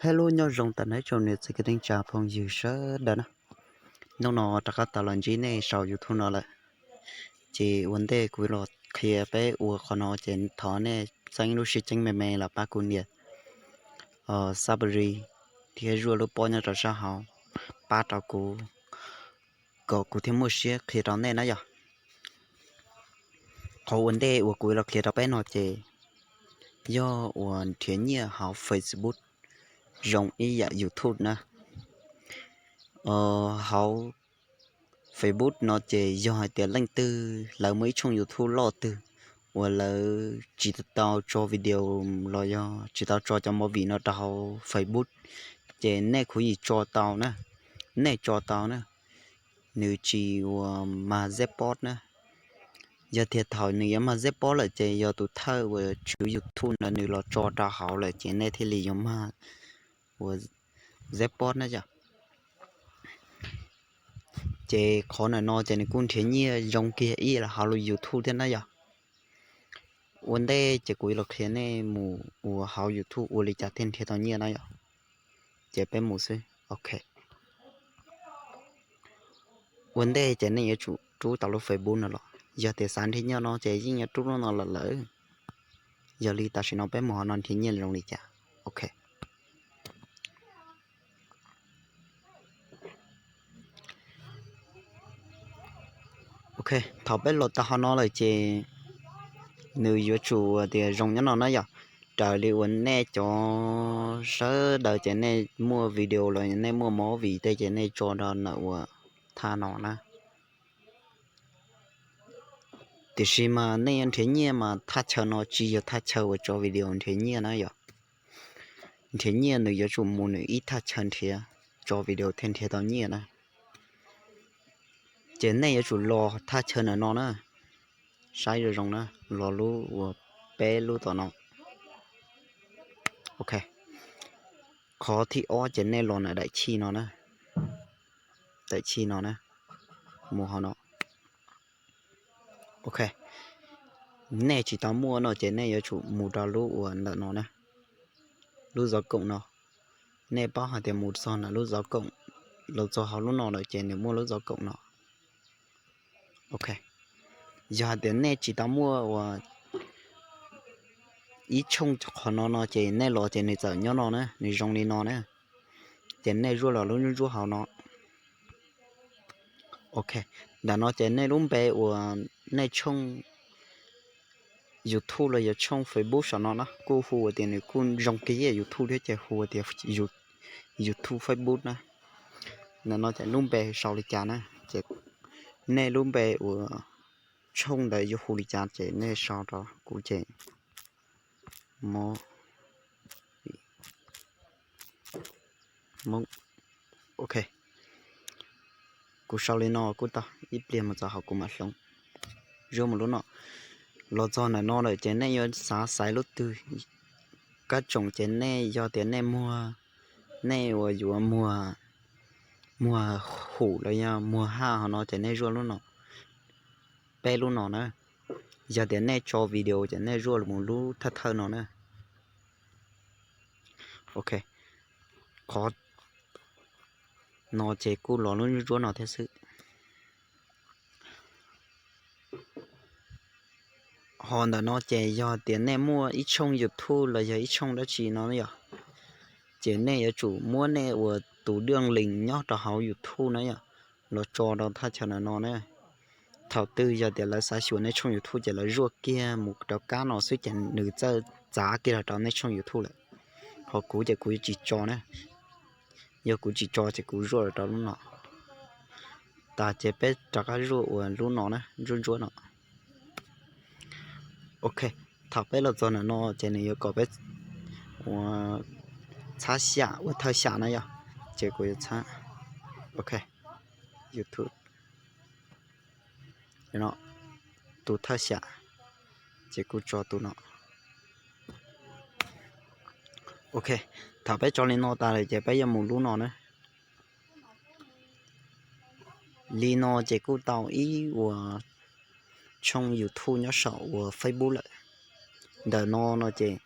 Hello, nyob zoo tag nrho tsoom niam txiv kwv tij neej tsa phooj ywg sawv daws na. Hnub no rov qab tau los ntsib nej saum YouTube no lawm. Ces ua ntej kuv los qhia peb ua qhov no ces thov nej txeeb lub sib txeeb me me los pab kuv nias subscribe thiab zuaj lub pob nyob rau sab hauv pab rau kuv kom kuv thiaj muaj siab qhia rau nej na yom. Qhov ua ntej uas kuv los qhia rau peb no ces yog uas nrhiav nyiaj hauv Facebook zoo ib yam YouTube na. Hauv Facebook no ces yog hais tias leej twg lawv muaj ib tshooj YouTube loj twg uas lawv tsis tau tso video los yog tsis tau tso cov movie no rau hauv Facebook, ces nej khuv yim tso tau na, nej tso tau na, nws tsis uas mag zeb pob na. Yog tias thaum nws yuav mag zeb pob lawm ces yog tus thawj uas tswv YouTube ntawd nws los tso rau hauv lawm ces nej thiaj li yuav mag uas zeb pob na yom. Ces qhov ntawm no ces nws kuj nrhiav nyiaj zoo kiag ib yam hauv lub YouTube thiab na yom. Ua ntej ces kuv yuav los qhia nej mus ua hauv YouTube ua li cas thiaj nrhiav tau nyiaj na yom. Ces peb mus xwb, ok. Ua ntej ces nej yuav tsum rub tau lub Facebook no los, yog tias xav nrhiav nyiaj no ces yeej yuav rub lub no los lawm. Yog li tam sim no peb mus hauv no nrhiav nyiaj zoo li cas, ok. Ok, thaum peb los tau hauv no lawm ces nws yuav tsum tias zoo nyob no na yom. Raws li uas nej cov sawv daws ces nej muaj video los nej muaj movie tej ces nej tso rau ntawm uas thaj no na. Tiam sis mas nej yuav nrhiav nyiaj mas thaj chaw no tsis yog thaj chaw uas tso video nrhiav nyiaj na yom. Nrhiav nyiaj nws yuav tsum mus nws ib thaj chaw nrhiav, tso video thiaj nrhiav tau nyiaj na. Ces nej yuav tsum los thaj chaw ntawm no na, saib zoo zoo na, los lub uas peb lub tom no. Ok, qhov thib ob ces nej los ntawm daim chij no na, daim chij no na, mus hauv no. Ok, nej tsis tau muaj no ces nej yuav tsum mus rau lub uas ntawm no na, lub zov koom no. Nej paub hais tias mus txog ntawm lub zov koom, los txog hauv lub no lawm ces nws muaj lub zov koom no. Ok, yog hais tias nej tsis tau muaj uas ib tshooj qhov no no ces nej los ces nws txawm nyob no na, nws zoo li no na. Ces nej zuaj los lub ntsuab ntsuab hauv no. Ok, ntawm no ces nej lub npe uas nej tshooj YouTube los yog tshooj Facebook saum no na kuj hu tias nws kuj zoo kiag YouTube thiab ces hu tias YouTube Facebook na. Ntawm no ces lub npe sau li cas na, ces nej lub npe uas tshooj ntawd yuav hu li cas ces nej sau rau kuv ces Hmoob. Ok, kuv sau li no kuj tau, ib pliag mus txog hauv kuv mam hloov. Zuaj mus lub no. Los txog ntawm no lawm ces nej yuav xav xaiv lub twg. Kab tsoom ces nej yog tias nej muag, nej uas yuav muag, muag hum los yog muag haj hov no ces nej zuaj lub no, peb lub no na. Yog tias nej tso video ces nej zuaj mus lub thawj thawj no na. Ok, qhov no ces kuj los lub ntsuab ntsuab no thiab xwb. Ho ntawm no ces yog tias nej muaj ib tshooj YouTube los yog ib tshooj dab tsi no yom, ces nej yuav tsum muab nej uas tus daj lees nyob rau hauv YouTube na yom, los tso rau thaj chaw ntawm no na. Thaum twg yog tias lawv xav xyuas nej tshooj YouTube ces lawv zuaj kiag mus rau kab no xwb ces nws txawj txav kiag los rau nej tshooj YouTube lawm. Ho kuv ces kuv yuav tsis tso na, yog kuv tsis tso ces kuv zuaj los rau lub no. Tas ces peb rov qab zuaj uas lub no na, ntsuab ntsuab no. Ok, thaum peb los txog ntawm no ces nws yuav kom peb ua txhab xyam ua thawj xyam na yom, ces kuv yuav txhab, ok, YouTube, no, tus thawj xyam, ces kuv tso tus no. Ok, thaum peb tso li no tas lawm ces peb yuav mus lub no na. Li no ces kuj tau ib uas tshooj YouTube nyob saum uas Facebook lawm. Ntawm no no ces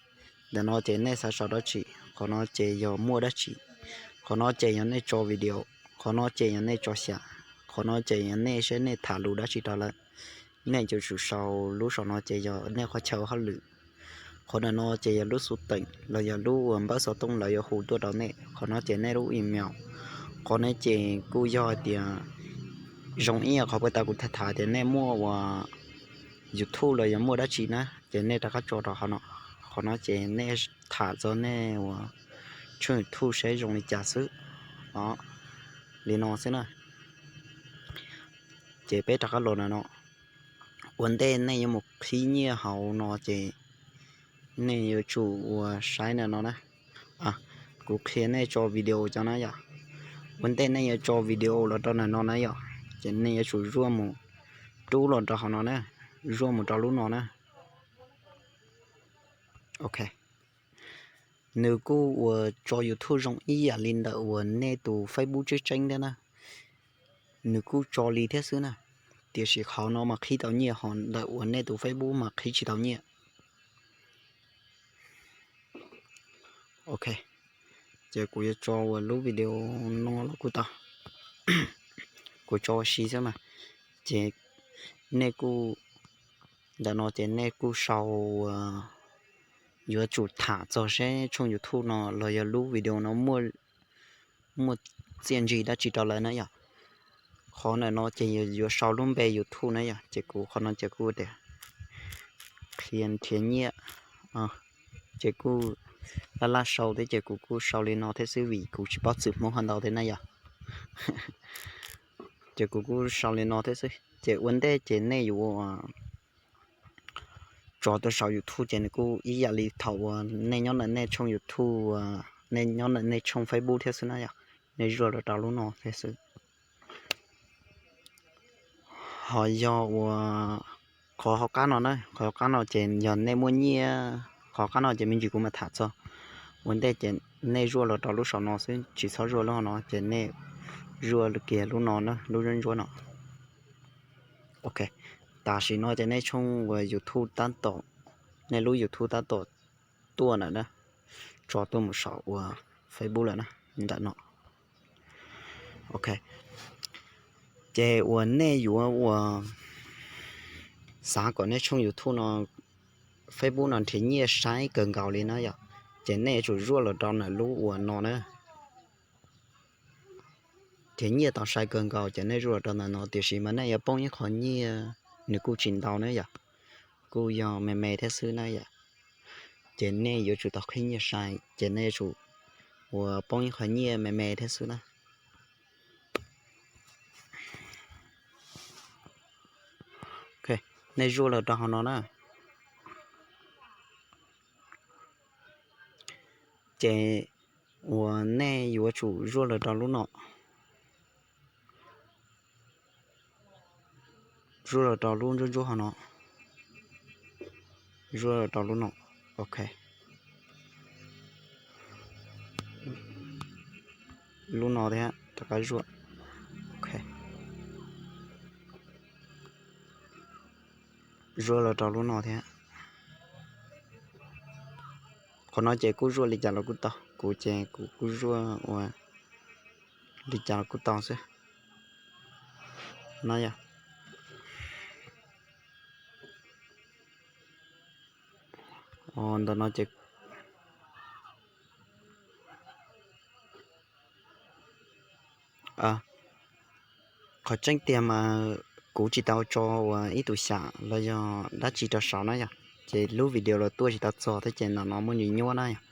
Ntawm no ces nej xav sau dab tsi? Qhov no ces yog muaj dab tsi? Qhov no ces yog nej tso video, qhov no ces yog nej tso xyam, qhov no ces yog nej saib nej tham lus dab tsi rau lawv. Nej yuav tsum sau lub saum no ces yog nej qhov chaw hauj lwm. Qhov ntawm no ces yog lub xu teem los yog lub uas npawb xov tooj lawv yuav hu tuaj rau nej. Qhov no ces nej lub email. Qhov no ces kuj yog hais tias zoo ib yam qhov puag ta kuv tham tham tias nej muaj uas YouTube los yog muaj dab tsi na, ces nej rov qab tso rau qhov no. Qhov no ces nej tham txog nej uas tshooj YouTube saib zoo li cas xwb. Os, li no xwb na. Ces peb rov qab los ntawm no. Ua ntej nej yuav mus qhib nyiaj hauv no ces nej yuav tsum uas saib ntawm no na. Kuv qhia nej tso video cov na yom. Ua ntej nej yuav tso video los rau ntawm no na yom, ces nej yuav tsum zuaj mus, rub los rau hauv no na, zuaj mus rau lub no na. Ok. Nws kuj uas tso YouTube zoo ib yam li ntawm uas nej tus Facebook tseeb tseeb thiab na. Nws kuj tso li thiab xwb na, tiam sis qhov no mas qhib tau nyiaj, ho ntawm uas nej tus Facebook mas qhib tsis tau nyiaj. Ok, ces kuv yuav tso uas lub video no los kuj tau. Kuv tso ua si xwb mas. Ces nej kuj, ntawm no ces nej kuj sau, yuav tsum tham txog seb tshooj YouTube no los yog lub video no muaj txiaj ntsig dab tsi rau lawv na yom. Qhov ntawm no ces yuav sau lub npe YouTube na yom, ces kuv qhov no ces kuj tias qhia nrhiav nyiaj, ces kuj laj laj sau thiab ces kuv kuj sau li no thiab xwb vim kuv tsis paub txwm Hmoob qhov ntau thiab na yom. Ces kuv kuj sau li no thiab xwb, ces ua ntej ces nej yuav tso tuaj saum YouTube ces nws kuj ib yam li thaum uas nej nyob ntawm nej tshooj YouTube, nej nyob ntawm nej tshooj Facebook thiab xwb na yom. Nej zuaj los rau lub no thiab xwb. Ho yog uas qhov hauv qab no na, qhov hauv qab no ces yog nej muaj nyiaj, qhov hauv qab no ces me ntsis kuv mam tham txog. Ua ntej ces nej zuaj los rau lub saum no xwb, tsis txhob zuaj lub no, ces nej zuaj kiag lub no na, lub ntsuab ntsuab no. Ok, tam sim no ces nej tshooj uas YouTube tab tom, nej lub YouTube tab tom tuaj ntawm na, tso tuaj mus saum uas Facebook lawm na, ntawm no. Ok, ces uas nej yuav uas xav kom nej tshooj YouTube no, Facebook no nrhiav nyiaj sai kawg nkaus li na yom, ces nej yuav tsum zuaj los rau ntawm lub uas no na. Nrhiav nyiaj tau sai kawg nkaus ces nej zuaj los rau ntawm no, tiam sis mas nej yuav poob ib qho nyiaj, nws kuj tsis ntau na yom, kuj yog me me thiab xwb na yom. Ces nej yuav tsum tau qhib nyiaj sai, ces nej yuav tsum uas poob ib qho nyiaj me me thiab xwb na. Nej zuaj los rau hauv no na. Ces uas nej yuav tsum zuaj los rau lub no, zuaj los rau lub ntsuab ntsuab hauv no, zuaj los rau lub no. Ok, lub no thiab rov qab zuaj. Ok, zuaj los rau lub no thiab. Qhov no ces kuj zuaj li cas los kuj tau, kuv ces kuv kuj zuaj ua li cas los kuj tau xwb no yom. Ntawm no ces qhov tseeb tiag mas kuv tsis tau tso ua ib tug xyam los yog dab tsi rau saud na yom, ces lub video los tuaj tsis tau txog thiab ces ntawm no muaj ntsis nyuaj na yom.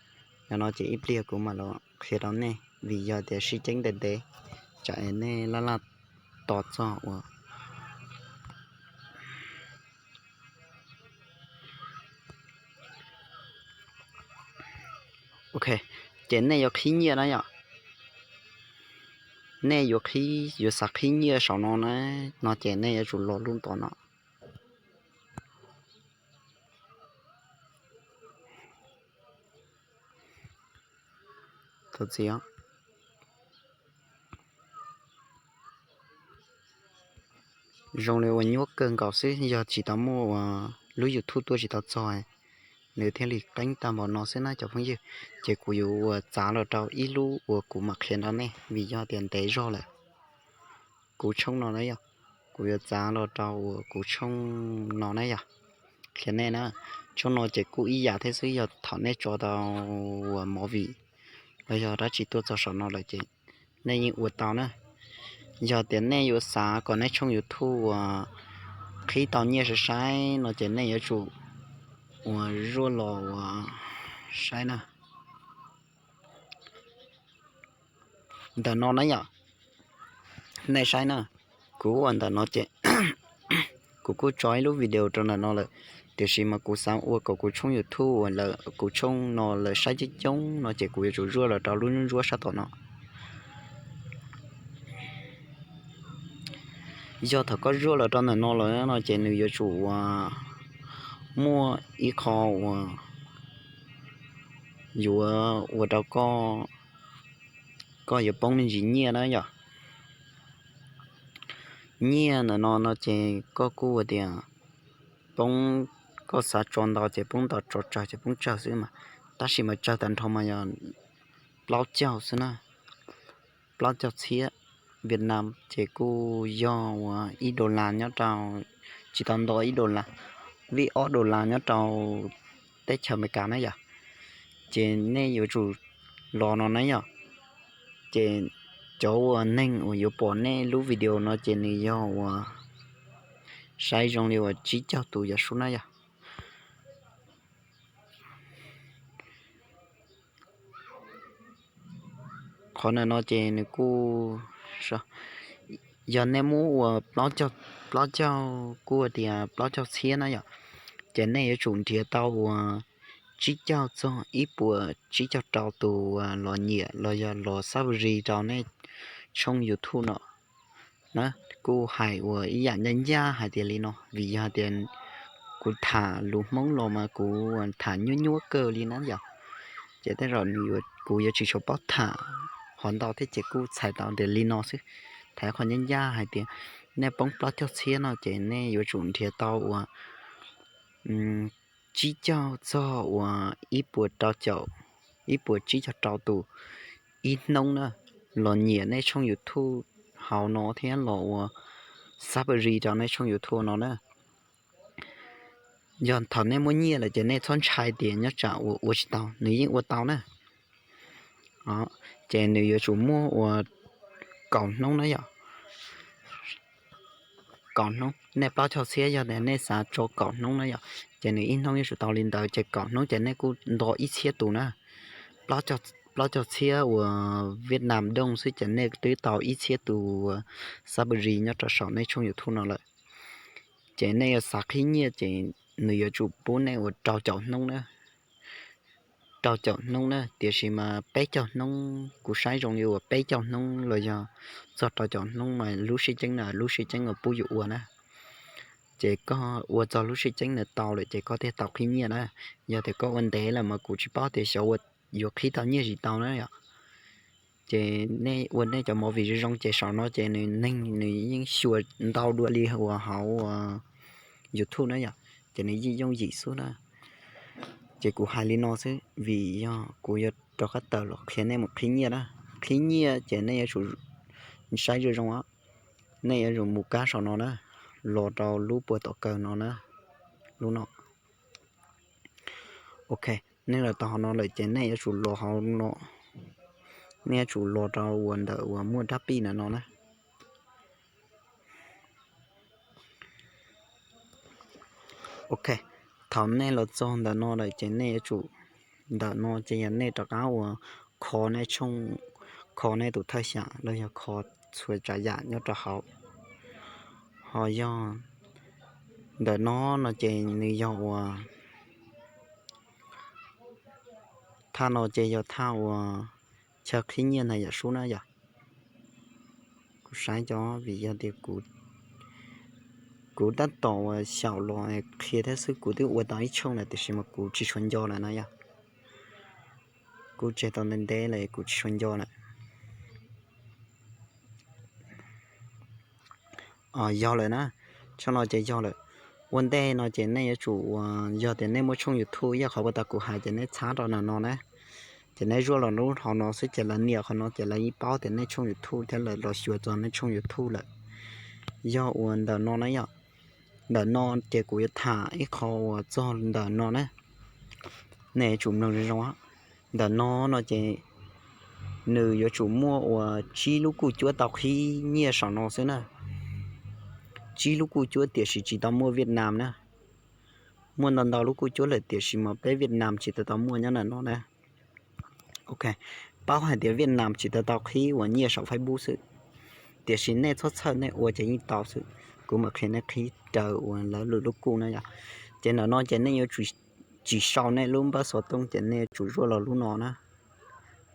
Yog no ces ib pliag kuv mam los qhia rau nej vim yog tias sib ceeb ntev ntev, tsam es nej laj laj tos txog ua Ok, ces nej yuav qhib nyiaj na yom. Nej yuav qhib, yuav xav qhib nyiaj saum no na, no ces nej yuav tsum los lub ntawm no. Thov txim. Zoo li ua nyuaj kawg nkaus xwb, yog tsis tau muaj ua lub YouTube tuaj tsis tau txog, nws thiaj li qeeb tag npaum no xwb na cov phooj ywg. Ces kuv yuav ua txav los rau ib lub uas kuv mam qhia rau nej, vim yog tias ntev zog lawm. Kuv tshooj no na yog, kuv yuav txav los rau uas kuv tshooj no na yog, qhia nej na. Tshooj no ces kuj ib yam thiab xwb, yog thaum nej tso tau uas movie los yog dab tsi tuaj txog saum no lawm ces nej yeej ua tau na. Yog tias nej yuav xav kom nej tshooj YouTube uas qhib tau nyiaj saib saib no ces nej yuav tsum uas zuaj los uas saib na. Ntawm no na yom, nej saib na, kuv ua ntawm no ces kuv kuj tso ib lub video rau ntawm no lawm, tiam sis mas kuv xav ua kom kuv tshooj YouTube uas lawv, kuv tshooj no lawv saib coob coob no ces kuv yuav tsum zuaj los rau lub ntsuab sab tom no. Yog thaum koj zuaj los rau ntawm no lawm no ces nws yuav tsum uas muaj ib qho uas yuav ua rau koj, koj yuav poob me ntsis nyiaj na yom. Nyiaj ntawm no no ces koj kuj ua tias poob, koj xav tso ntau ces poob ntau, tso tsawg ces poob tsawg xwb mas, tab sis mas tsawg tag nrho mas yog plaub caug xwb na, plaub caug txhiab Vietnam ces kuj yog uas ib dollar nyob rau, tsis tau nto ib dollar, vij ob dollar nyob rau teb chaws Amelikas na yom. Ces nej yuav tsum los no na yom. Ces cov uas neeg uas yuav pom nej lub video no ces nws yog uas saib zoo li uas tsib caug tus yam sub na yom. Qhov ntawm no ces nws kuj, yog nej muab ua plaub caug, kuj tias plaub caug txhiab na yom, ces nej yuav tsum nrhiav tau uas tsib caug txog ib puas tsib caug rau tus uas los nyiam los yog los subscribe rau nej tshooj YouTube no na. Kuj hais uas ib yam ncaj ncaj hais tias li no, vim yog tias kuv tham lus Hmoob los mas kuv tham nyuab nyuab kawg li na yom. Ces tej zaum kuv yuav tsis tshua paub tham hov ntau thiab ces kuj txhais tau tias li no xwb. Tham qhov ncaj ncaj hais tias nej poob plaub caug txhiab no ces nej yuav tsum nrhiav tau uas tsib caug txog uas ib puas rau caum, ib puas tsib caug rau tus ib hnub na, los nyiam nej tshooj YouTube hauv no thiab los uas subscribe rau nej tshooj YouTube no na. Yog thaum nej muaj nyiaj lawm ces nej txhob ntshai tias nyob tsam uas ua tsis tau, nws yeej ua tau na. Ces nws yuav tsum muaj uas kaum hnub na yom. Kaum hnub, nej plaub caug txhiab yog tias nej xav tso kaum hnub na yom, ces nws ib hnub yuav tsum tau li ntawd ces kaum hnub ces nej kuj nto ib txhiab tus na. Plaub caug txhiab uas Vietnam đồng xwb ces nej twb tau ib txhiab tus uas subscribe nyob rau saum nej tshooj YouTube no lawm. Ces nej yuav xav qhib nyiaj ces nws yuav tsum pub nej uas rau caum hnub na. Rau caum hnub na, tiam sis mas peb caug hnub kuv saib zoo li uas peb caug hnub los yog txog rau caum hnub mas lub sib ceeb na, lub sib ceeb uas pub yus ua na. Ces koj ua txog lub sib ceeb ntawd tau lawm ces koj thiaj tau qhib nyiaj na. Yog tias koj ua ntev lawm mas kuv tsis paub tias xyov ua yuav qhib tau nyiaj tsis tau na yom. Ces nej ua nej cov movie zoo zoo ces saum no ces nws neeg nws yeej xyuas ntau dua li uas hauv YouTube na yom, ces nws yeej yooj yim xwb na. Ces kuv hais li no xwb vim yog kuv yuav rov qab tawm los qhia nej mus qhib nyiaj na. Qhib nyiaj ces nej yuav tsum saib zoo zoo, nej yuav tsum mus kab saum no na, los rau lub puag tom kawg no na, lub no. Ok, nej los tau hauv no lawm ces nej yuav tsum los hauv no, nej yuav tsum los rau uas ntawm uas muaj dab pij ntawm no na. Ok, thaum nej los txog ntawm no lawm ces nej yuav tsum, ntawm no ces yog nej rov qab uas kho nej tshooj, kho nej tus thawj xyam los yog kho txhua tsav yam nyob rau hauv. Ho yog ntawm no no ces nws yog uas, thaj no ces yog thaj uas chaw qhib nyiaj ntawm yam sub na yom. Kuv saib cov vim yog tias kuv tab tom uas xyaum los qhia thiab xwb, kuv twb ua tau ib tshooj lawm tiam sis mas kuv tsis tshua nco lawm na yom. Kuv tseg tau ntev ntev lawm kuv tsis tshua nco lawm. Yog lawm na, tshooj no ces yog lawm. Ua ntej no ces nej yuav tsum uas yog tias nej muaj tshooj YouTube, yog qhov uas tas kuv hais ces nej txhab rau ntawm no na. Ces nej zuaj los lub hauv no xwb ces lawv nias qhov no ces lawv yeej paub tias nej tshooj YouTube thiab lawv los xyuas txog nej tshooj YouTube lawm. Yog uas ntawm no na yom, ntawm no ces kuv yuav tham ib qho uas txog ntawm no na, nej yuav tsum mloog zoo zoo. Ntawm no no ces nws yuav tsum muaj uas tsib lub kuj cuab tau qhib nyiaj saum no xwb na. Tsib lub kuj cuab tiam sis tsis tau muaj Vietnam na. Muaj ntau ntau lub kuj cuab lawm tiam sis mas peb Vietnam tsis tau tau muaj nyob ntawm no na. Ok, paub hais tias Vietnam tsis tau tau qhib uas nyiaj saum Facebook xwb, tiam sis nej txhob txhawj, nej ua ces yeej tau xwb. Kuv mam qhia nej qhib raws uas lawv lwm lub kuj na yom. Ces ntawm no ces nej yuav tsis sau nej lub npawb xov tooj ces nej yuav tsum zuaj los lub no na,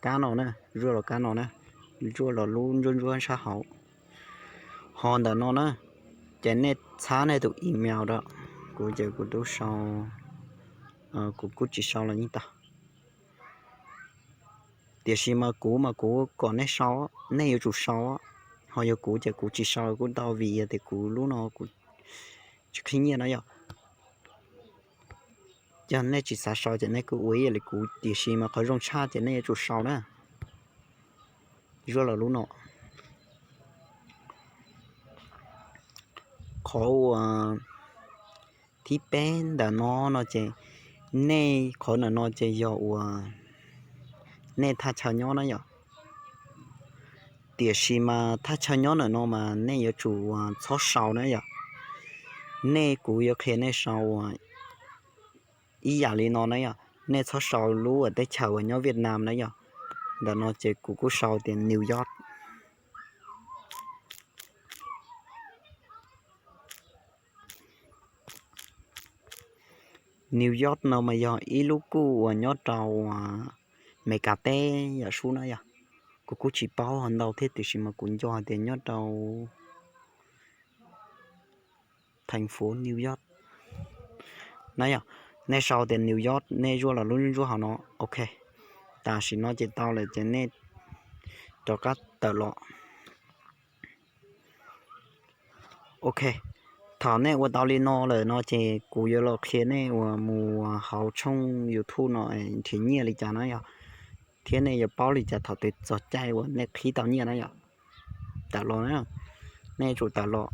kab no na, zuaj los kab no na, zuaj los lub ntsuab ntsuab sab hauv. Ho ntawm no na, ces nej txhab nej tus email rau. Kuv ces kuv tub sau, kuv kuj tsis sau los yeej tau. Tiam sis mas kuv mas kuv kom nej sau, nej yuav tsum sau. Ho yog kuv ces kuv tsis sau kuj tau vim yog tias kuv lub no kuv tsis qhib nyiaj na yom. Yog nej tsis xav sau ces nej kuj ua ib yam li kuv, tiam sis mas qhov zoo tshaj ces nej yuav tsum sau na. Zuaj los lub no. Qhov uas thib peb ntawm no no ces nej, qhov ntawm no ces yog uas nej thaj chaw nyob na yom. Tiam sis mas thaj chaw nyob ntawm no mas nej yuav tsum uas txhob sau na yom. Nej, kuv yuav qhia nej sau uas ib yam li no na yom. Nej txhob sau lub uas teb chaws uas nyob Vietnam na yom. Ntawm no ces kuv kuj sau tias New York. New York no mas yog ib lub kuj uas nyob rau Amelikas teb yam sub na yom. Kuv kuj tsis paub ntau thiab tiam sis mas kuv nco hais tias nyob rau thành phố New York na yom. Nej sau tias New York, nej zuaj los lub ntsuab hauv no. Ok, tam sim no ces tau lawm ces nej rov qab tawm los. Ok, thaum nej ua tau li no lawm no ces kuv yuav los qhia nej uas mus hauv tshooj YouTube no nrhiav nyiaj li cas na yom, thiab nej yuav paub li cas thaum twg txog caij uas nej qhib tau nyiaj na yom. Tawm los na, nej tsum tawm los.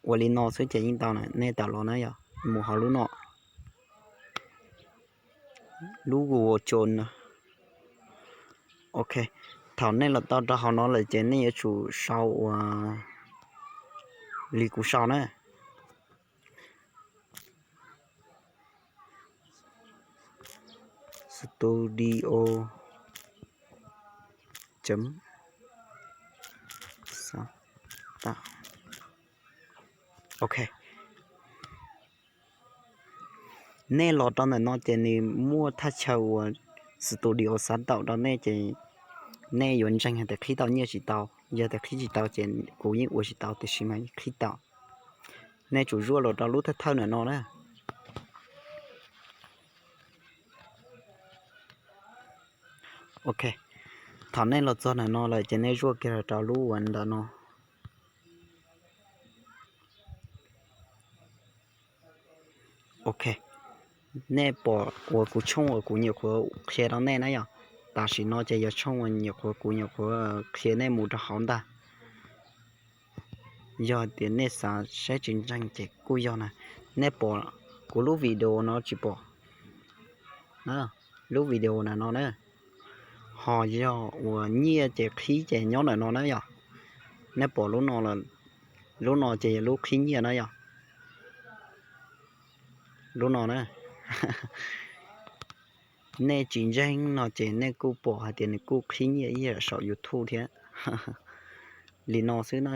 Ua li no xwb ces yeej tau na, nej tawm los na yom, mus hauv lub no, lub Google Chrome no. Ok, thaum nej los tau rau hauv no lawm ces nej yuav tsum sau uas li kuv sau na. Studio chấm sáng tạo. Ok, nej los rau ntawm no ces nws muaj thaj chaw uas studio sáng tạo rau nej ces nej yuav ntseeg hais tias qhib tau nyiaj tsis tau. Yog tias qhib tsis tau ces kuv yeej ua tsis tau tiam sis mas qhib tau. Nej tsum zuaj los rau lub thawj thawj ntawm no na. Ok, thaum nej los txog ntawm no lawm ces nej zuaj kiag los rau lub uas ntawm no. Ok, nej pom uas kuv tshooj uas kuv nyuam qhuav qhia rau nej na yom. Tam sim no ces yog tshooj uas nyuam qhuav kuv nyuam qhuav qhia nej mus rau hauv ntag. Yog tias nej xav saib tsis ntseeg ces kuj yog na. Nej pom kuv lub video no tsis pom? Lub video ntawm no na. Ho yog uas nyiaj ces qhib ces nyob ntawm no na yom. Nej pom lub no, lub no ces yog lub qhib nyiaj na yom. Lub no na. Nej tsis ntseeg no ces nej kuj pom hais tias nws kuj qhib nyiaj ib yam saum YouTube thiab. Li no xwb na.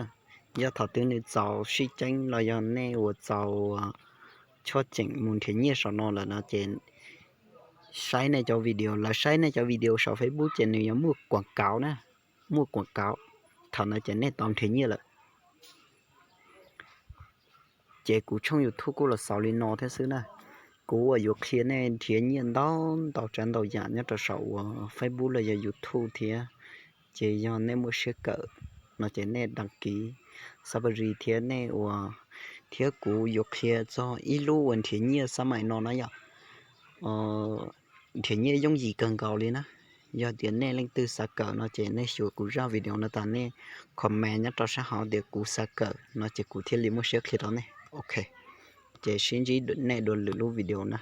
Yog thaum twg nws txaus sib ceeb los yog nej uas txaus chob ceem mus nrhiav nyiaj saum no lawm no ces saib nej cov video, lawv saib nej cov video saum Facebook ces nws yuav muaj quảng cáo na, muaj quảng cáo. Thaum ntawd ces nej tau nrhiav nyiaj lawm. Ces kuv tshooj YouTube kuj los xaus li no thiab xwb na. Kuv uas yuav qhia nej nrhiav nyiaj ntau ntau tsav ntau yam nyob rau saum uas Facebook los yog YouTube thiab. Ces yog nej muaj siab kawm no ces nej đăng ký, subscribe thiab nej uas Thiab kuv yuav qhia txog ib lub uas nrhiav nyiaj xab mais no na yom. Nrhiav nyiaj yooj yim kawg nkaus li na. Yog tias nej leej twg xav kawm no ces nej xyuas kuv zaj video no tas nej comment nyob rau sab hauv tias kuv xav kawm no ces kuv thiaj li muaj siab qhia rau nej. Ok, ces sib ntsib nej dua lwm lub video na.